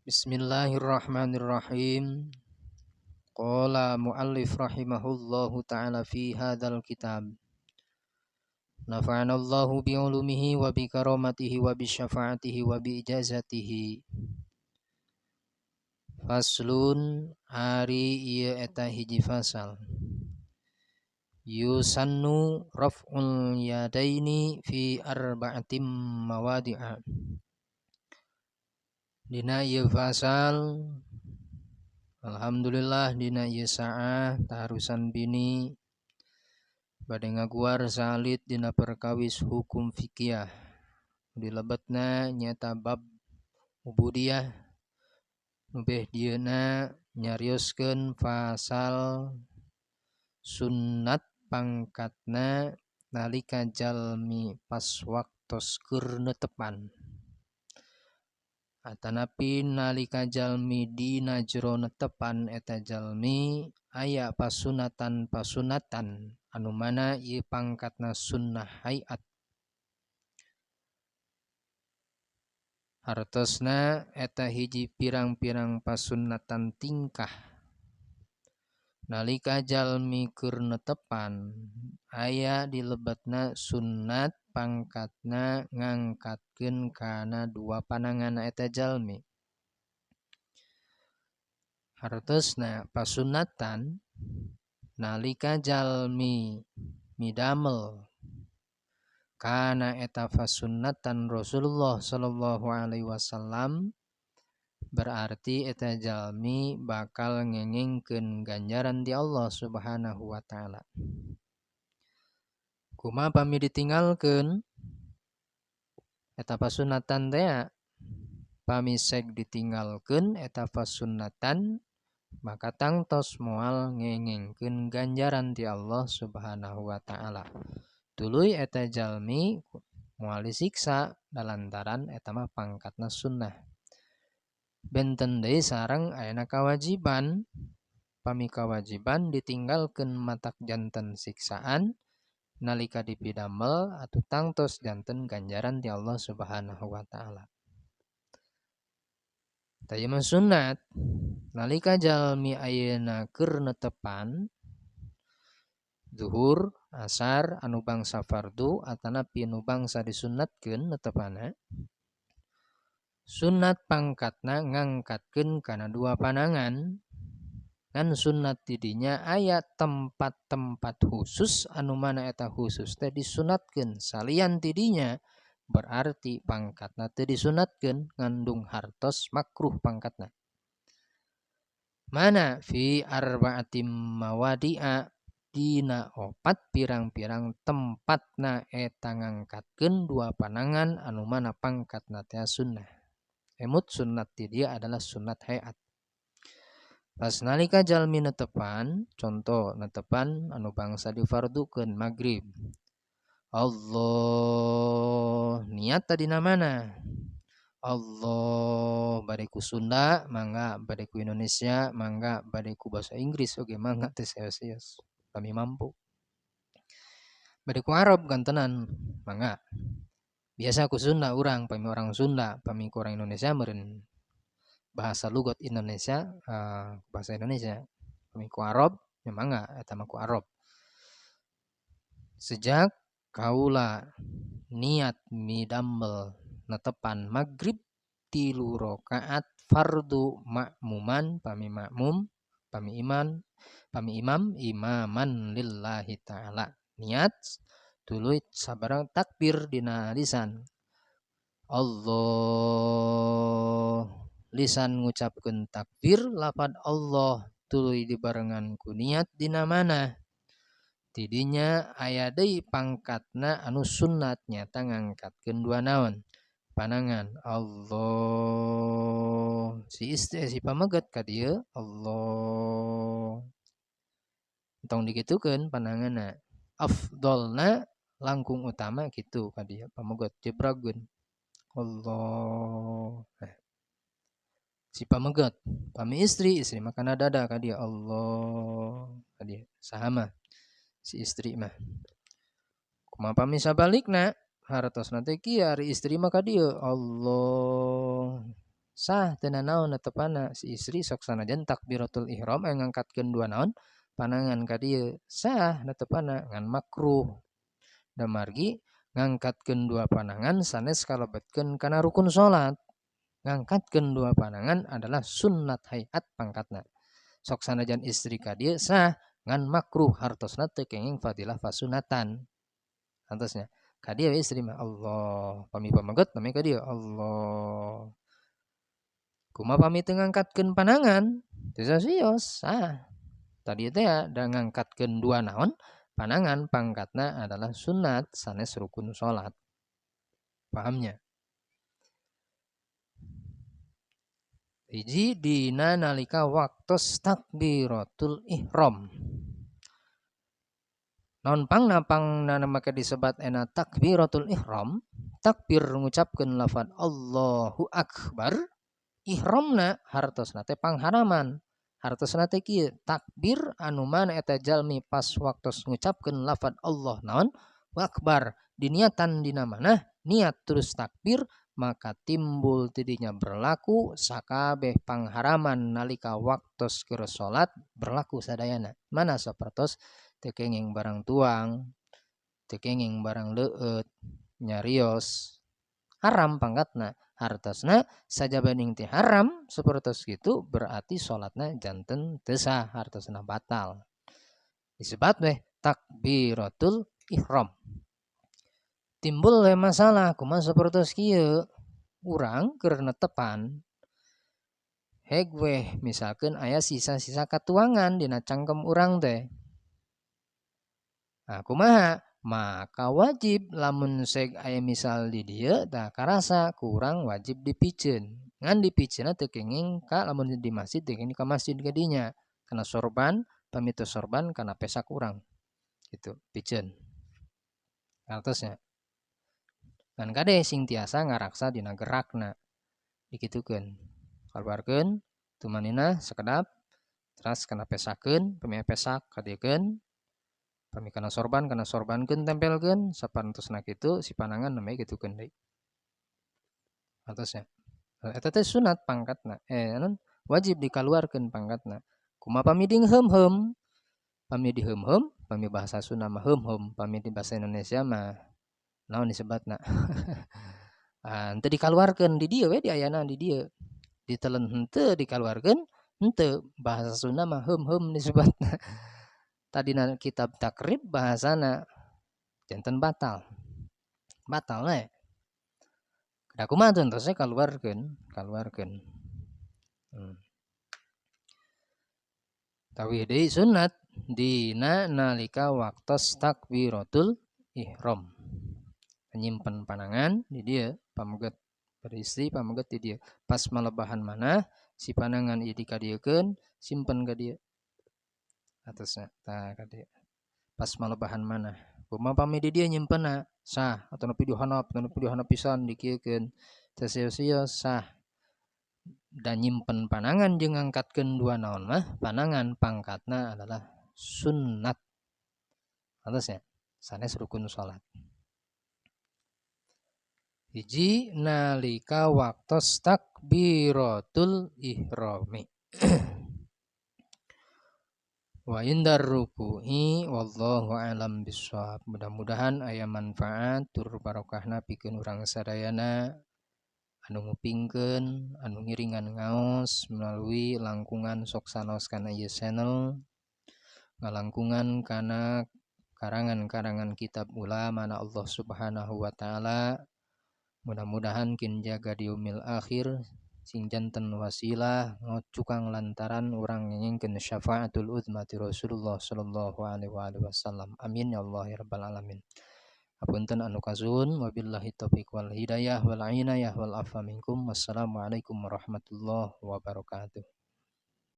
Bismillahirrahmanirrahim. Qala muallif rahimahullahu ta'ala fi hadzal kitab. Nafa'anallahu bi'ulumihi wa bi karamatihi wa bi syafaatihi wa bi ijazatihi. Faslun ari ieu eta hiji fasal. Yusannu raf'ul yadaini fi arba'atim mawadi'a. Dina ieu fasal, alhamdulillah dina ieu saah taharusan bini bade ngaguar salit dina perkawis hukum fikih. Dilebetna nyata bab ubudiyah nu beh dieuna nyarioskeun fasal sunnat pangkatna nalika jalmi pas waktos keur netepan. Atanapi nalika jalmi dina jero netepan eta jalmi aya pasunatan-pasunatan anu mana ieu pangkatna sunnah hayat. Hartosna eta hiji pirang-pirang pasunatan tingkah. Nalika jalmi keur netepan aya dilebetna sunat pangkatna ngangkatkeun kana dua panangan eta jalmi. Hartosna pasunatan nalika jalmi midamel kana eta pasunatan Rasulullah sallallahu alaihi wasallam, berarti eta jalmi bakal ngengengkeun ganjaran di Allah Subhanahu wa taala. Kumaha pami ditinggalkeun eta pasunatan teh, pami seg ditinggalkeun eta pasunatan maka tangtos moal ngengengkeun ganjaran ti Allah Subhanahu wa taala. Tuluy eta jalmi moal disiksa lantaran eta mah pangkatna sunnah. Benten deui sareng ayana kawajiban, pami kawajiban ditinggalkeun matak janten siksaan nalika dipidamel atuh tangtos janten ganjaran ti Allah Subhanahu wa taala. Tah ieu mah sunat nalika jalmi ayeuna keur netepan zuhur, asar anu bangsa fardu atanapi nu bangsa disunatkeun netepana, sunat pangkatna ngangkatkeun kana dua panangan. Ngan sunat didinya aya tempat-tempat khusus anu mana eta khusus teh disunatkeun salian tidinya berarti pangkatna teu disunatkeun ngandung hartos makruh pangkatna. Mana fi arba'atim mawadi'a dina opat pirang-pirang tempatna eta ngangkatkeun dua panangan anu mana pangkatna teh sunnah. Emut sunnat di dia adalah sunat hayat. Pas nalika jalmi netepan, contoh netepan anu bangsa difardukeun magrib. Allah niat tadina mana? Allah bade ku Sunda mangga, bade ku Indonesia mangga, bade ku bahasa Inggris oge mangga teh saeus-saeus kami mampu. Bade ku Arab gantenan mangga. Biasa ku Sunda urang, pami orang Sunda, pami ku orang Indonesia meureun bahasa lugot Indonesia, bahasa Indonesia. Pami ku Arab nya mangga eta mah ku Arab. Sejak kaula niat midamel netepan magrib 3 rakaat fardu makmuman pami makmum, pami iman, pami imam, imaman lillahi ta'ala. Niat tuluy sabarang takbir dina lisan. Allah lisan ngucapkeun takbir lapad Allah tuluy dibarengan ku niat dina mana. Tidinya aya deui pangkatna anu sunnat nyata ngangkatkeun dua naon panangan. Allah si istri si pameget ka dieu Allah tong dikitukeun pananganna. Afdolna langkung utama kitu ka dieu pameget jebrageun Allah. Nah, si pameget pami istri, istri mah kana dada ka dieu Allah ka dieu saha mah si istri mah. Kumaha pami sabalikna hartosna teh kieu ari istri mah ka dieu Allah. Sah teu nanaon netepana si istri sok sanajan takbiratul ihram aya ngangkatkeun dua naon panangan ka dieu sah netepana ngan makruh. Da margi ngangkatkeun dua panangan sanes kalebetkeun kana rukun salat. Ngangkatkeun dua panangan adalah sunnat hayat pangkatna. Sok sanajan istri ka dieu sah ngan makruh hartosna teu kenging fadilah fasunatan. Hartosnya ka dieu istri mah Allah pami pameget nami ka dieu Allah. Kumaha pami teu ngangkatkeun panangan teu sasios sah. Tadi teh da ngangkatkeun dua naon panangan pangkatna adalah sunat sanes rukun salat. Pahamnya? Hiji dina nalika waktos takbiratul ihram. Naon pangna pangna make disebat ena takbiratul ihram, takbir ngucapkeun lafaz Allahu akbar, ihramna hartosna teh pangharaman. Hartosna teh kieu, takbir anu mana eta jalmi pas waktos ngucapkeun lafaz Allah naon akbar, diniatan dina mana niat terus takbir, maka timbul tidinya berlaku sakabeh pangharaman nalika waktos keur salat berlaku sadayana. Mana sapertos teu kenging barang tuang, teu kenging barang leueut, nyarios, haram pangkatna. Hartosna sajabaning teh haram sapertos kitu berarti salatna janten teu sah, hartosna batal. Disebat weh takbiratul ihram. Timbul we masalah kumaha sapertos kieu urang keur netepan heg weh misalkeun aya sisa-sisa katuangan dina cangkem urang teh. Nah kumaha? Maka wajib lamun seg aya misal di dieu tah karasa kurang wajib dipiceun. Ngan dipiceunna teu kenging ka lamun di masjid teu kenging ka masjid kadinya. Kana sorban, pami teu sorban kana pesak urang. Gitu, piceun. Artosnya. Ngan kade sing tiasa ngaraksa dina gerakna. Dikitukeun. Kaluarkeun tumanina sakedap teras kana pesakeun, pami pesak kadiekeun. Pami kana sorban, kana sorbankeun tempelkeun saparentosna kitu si panangan namanya gitukeun deui. Artosnya. Eta teh sunat pangkatna. Naon wajib dikaluarkeun pangkatna. Kumaha pami dingheumeum? Pami diheumheum, pami bahasa Sunda mah heumheum, pami di bahasa Indonesia mah naon disebatna. Henteu dikaluarkeun di dieu we diayana di dieu. Ditelen henteu dikaluarkeun henteu, bahasa Sunda mah heumheum disebatna. Tadina kitab takrib bahasana janten batal. Batal we. Da kumaha tuh terusnya kaluarkeun, kaluarkeun. Tawih deui sunat dina nalika waktos takbiratul ihram. Nyimpen panangan di dieu pameget beristri pameget di dieu. Pas malebahan mana si panangan ieu dikadieukeun simpen ka dieu. Atasna tah ka dieu. Pas malebahan mana kumaha pami di dieu nyimpenna sah atau nepi di handap, nepi di handap pisan dikieukeun teu sia-sia sah. Dan nyimpen panangan jeung ngangkatkeun dua naon mah panangan pangkatna adalah sunat. Atasnya sanes rukun salat. Hiji nalika waktos takbiratul ihrami. Wa indar ruku'i wallahu a'lam bissawab. Mudah-mudahan aya manfaat tur barokahna pikeun urang sadayana anu ngupingkeun, anu ngiringan ngaos melalui langkungan sok sanaos kana ieu channel, ngalangkungan kana karangan-karangan kitab ulama na Allah Subhanahu wa taala. Mudah-mudahan kin jaga di yaumil akhir sing janten wasilah ngocukang lantaran urang ngengkeun syafaatul uzma ti Rasulullah sallallahu alaihi wasallam. Amin ya Allah ya rabbal alamin. Hapunten anu kasuhun, wabillahi taufiq wal hidayah wal inayah wal afwa minkum. Wassalamualaikum warahmatullahi wabarakatuh.